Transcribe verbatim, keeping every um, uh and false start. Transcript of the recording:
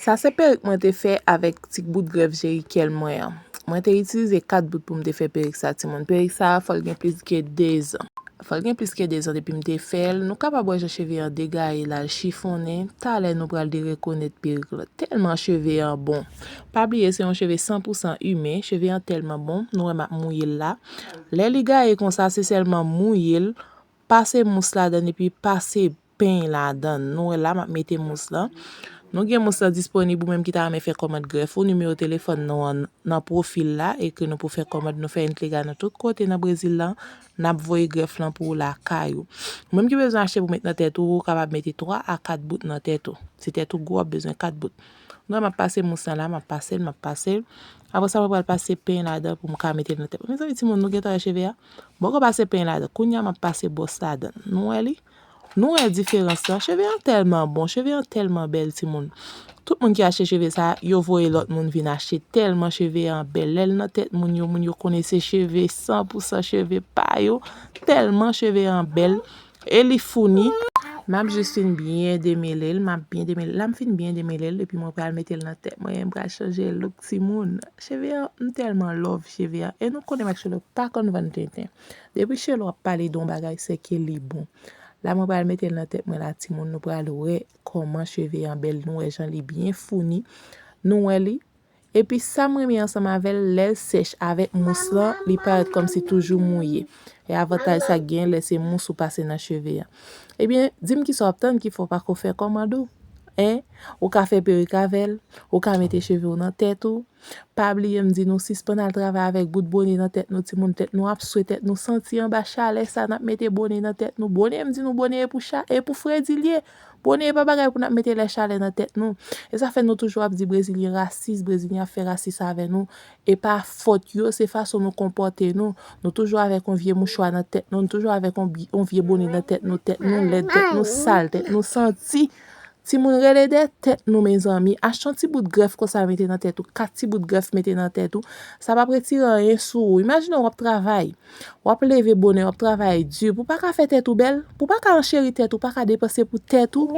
Sa se perik mwen te fè avèk ti bout grèf jerikèl mwen an. Mwen te itilize kat bout pou m te fè perik sa, timoun. Perik sa a, fò l gen plis ke dezan. Fò l gen plis ke dezan depi m te fè l. Nou kapab wè jan cheve an degaye la, l chifonnen. Talè nou pral derekonèt perik la. Tèlman cheve an bon. Pa bliye, se yon cheve san pou san imen. Cheve an tèlman bon. Nou wè m ap mouye l la. Lè li gaye konsa, se sèlman mouye l, pase mous ladan l epi pase peny ladan l. Nou wè la, m ap mete mous lan. Nou gen mous lan disponib, ou menm ki ta renmen fè kòmand grèf ou, nimewo telefòn nou an nan pwofil la, ekri nou pou fè kòmand, nou fè entliga nou tout kote nan Brezil lan, n ap voye grèf lan pou ou lakay ou. Ou menm ki bezwen achte pou met nan tèt ou, ou kapab mete twa a kat bout nan tèt ou. Si tèt ou gwo, w ap bezwen kat bout. Nou wè m ap pase mous lan la, m ap pase l, m ap pase l. Apre sa, mwen pral pase peny ladan pou m ka mete l nan tèt mwen. Mezanmi, timoun, nou gentan wè cheve a? Mwen poko pase peny ladan. Kounye a, m ap pase bwòs ladan. Nou wè li? Nou wè diferans lan? Cheve an tèlman bon, cheve an tèlman bèl, timoun. Tout moun ki achte cheve sa, yo voye lòt moun vin achte tèlman cheve an bèl. Lè l nan tèt moun yo, moun yo konnen se cheve san pou san cheve pa yo. Tèlman cheve an bèl. E li founi. M ap jis fin byen demele l, m ap byen demele l. La m fin byen demele l, epi mwen pral mete l nan tèt mwen, m pral chanje look timoun. Cheve an, m tèlman love cheve an. E nou konnen m ak Shelo pa konn vann tenten. Depi Shelo ap pale de yon bagay, se ke li bon. La mwen pral mete l nan tèt mwen la, timoun, nou pral wè kòman cheve an bèl, nou wè jan li byen founi. Nou wè li? Epi sa m renmen ansanm avè l, lè l sèch avèk mous lan, li parèt kòmsi toujou mouye. E avantaj sa k gen lè se mous ou pase nan cheve an. Ebyen, di m kisa w ap tann ki fè w pako fè kòmand ou? Hein? Ou ka fè perik avè l, ou ka mete cheve w nan tèt ou. Pa bliye m di nou sispann al travay avèk bout bone nan tèt nou, timoun, tèt nou ap swe, tèt nou santi anba chalè sa, n ap mete bone nan tèt nou. Bone, m di nou bone e pou cha, e pou fredi l ye. Bone e pa bagay pou n ap mete lè chalè nan tèt nou. E sa fè nou toujou ap di Brezilyen rasis, Brezilyen ap fè rasis avè nou. E pa fòt yo, se fason nou konpòte nou. Nou toujou avèk yon vye mouchwa nan tèt nou, nou toujou avèk yon bi-, yon vye bone nan tèt nou, tèt nou lèd, tèt nou sal, tèt nou santi. Timoun, rele dèyè tèt nou, mezanmi. Achte yon ti bout grèf konsa mete nan tèt ou, kat ti bout grèf mete nan tèt ou. Sa p ap retire anyen sou ou. Imajine w ap travay, w ap leve bonè, w ap travay di pou w pa ka fè tèt ou bèl, pou w pa ka ancheri tèt ou, pa ka depanse pou tèt ou.